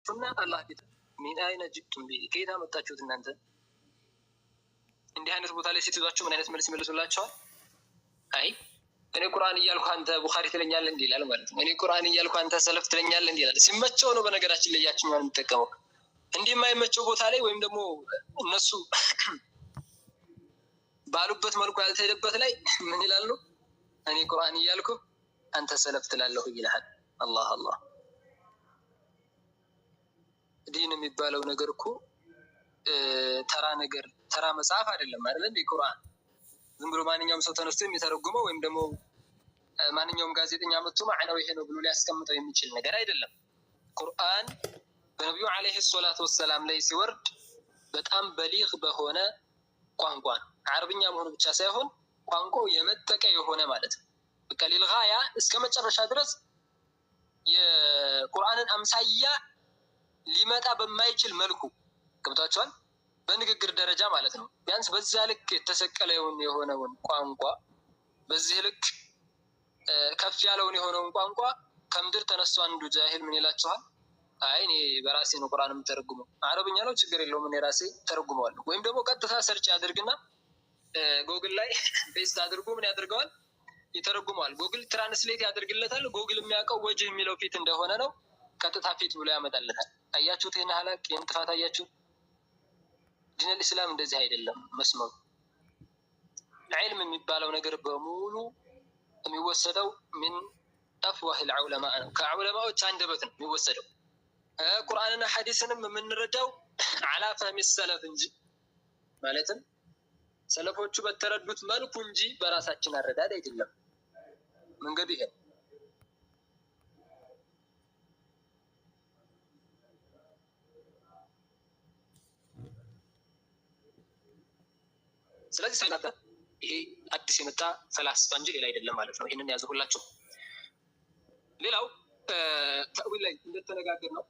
እና አላህ ፊት ሚን አይነ ጅብቱም ቢሂ፣ ከየት አመጣችሁት እናንተ? እንዲህ አይነት ቦታ ላይ ስትይዟቸው ምን አይነት መልስ ይመልሱላቸዋል? አይ እኔ ቁርአን እያልኩ አንተ ቡኻሪ ትለኛለህ እንዲህ ይላል ማለት ነው። እኔ ቁርአን እያልኩ አንተ ሰለፍ ትለኛለህ እንዲህ ይላል። ሲመቸው ነው በነገራችን ላይ ያችኛዋን የሚጠቀመው። እንዲህ የማይመቸው ቦታ ላይ ወይም ደግሞ እነሱ ባሉበት መልኩ ያልተሄደበት ላይ ምን ይላሉ? እኔ ቁርአን እያልኩ አንተ ሰለፍ ትላለሁ ይልሃል። አላህ አላህ። ዲን የሚባለው ነገር እኮ ተራ ነገር ተራ መጽሐፍ አይደለም፣ አይደል እንዴ? ቁርአን ዝም ብሎ ማንኛውም ሰው ተነስቶ የሚተረጉመው ወይም ደግሞ ማንኛውም ጋዜጠኛ መጥቶ ማዕናው ይሄ ነው ብሎ ሊያስቀምጠው የሚችል ነገር አይደለም። ቁርአን በነቢዩ ዓለይሂ ሰላቱ ወሰላም ላይ ሲወርድ በጣም በሊግ በሆነ ቋንቋ ነው። አረብኛ መሆኑ ብቻ ሳይሆን ቋንቋው የመጠቀ የሆነ ማለት ነው። በቃ ሊልጋያ እስከ መጨረሻ ድረስ የቁርአንን አምሳያ ሊመጣ በማይችል መልኩ ገብቷቸዋል። በንግግር ደረጃ ማለት ነው። ቢያንስ በዛ ልክ የተሰቀለውን የሆነውን ቋንቋ፣ በዚህ ልክ ከፍ ያለውን የሆነውን ቋንቋ ከምድር ተነስቶ አንዱ ጃሂል ምን ይላችኋል? አይ እኔ በራሴ ነው ቁርአን የምተረጉመው፣ አረብኛ ነው ችግር የለውም እኔ ራሴ ተረጉመዋለሁ። ወይም ደግሞ ቀጥታ ሰርች ያድርግና ጎግል ላይ ፔስት አድርጎ ምን ያደርገዋል? ይተረጉመዋል። ጎግል ትራንስሌት ያደርግለታል። ጎግል የሚያውቀው ወጅህ የሚለው ፊት እንደሆነ ነው። ቀጥታ ፊት ብሎ ያመጣለታል። አያችሁት? ይህን ሀላቅ ይህን ጥፋት አያችሁት? ዲነል ኢስላም እንደዚህ አይደለም መስመሩ። ዒልም የሚባለው ነገር በሙሉ የሚወሰደው ምን አፍዋሂል ዑለማ ነው፣ ከዑለማዎች አንደበት ነው የሚወሰደው። ቁርአንና ሐዲስንም የምንረዳው አላ ፈህሚ ሰለፍ እንጂ፣ ማለትም ሰለፎቹ በተረዱት መልኩ እንጂ በራሳችን አረዳድ አይደለም። መንገዱ ይሄ ነው። ስለዚህ ይሄ አዲስ የመጣ ፈላስፋ እንጂ ሌላ አይደለም ማለት ነው። ይህንን ያዙ ሁላችሁ። ሌላው ተእዊል ላይ እንደተነጋገር ነው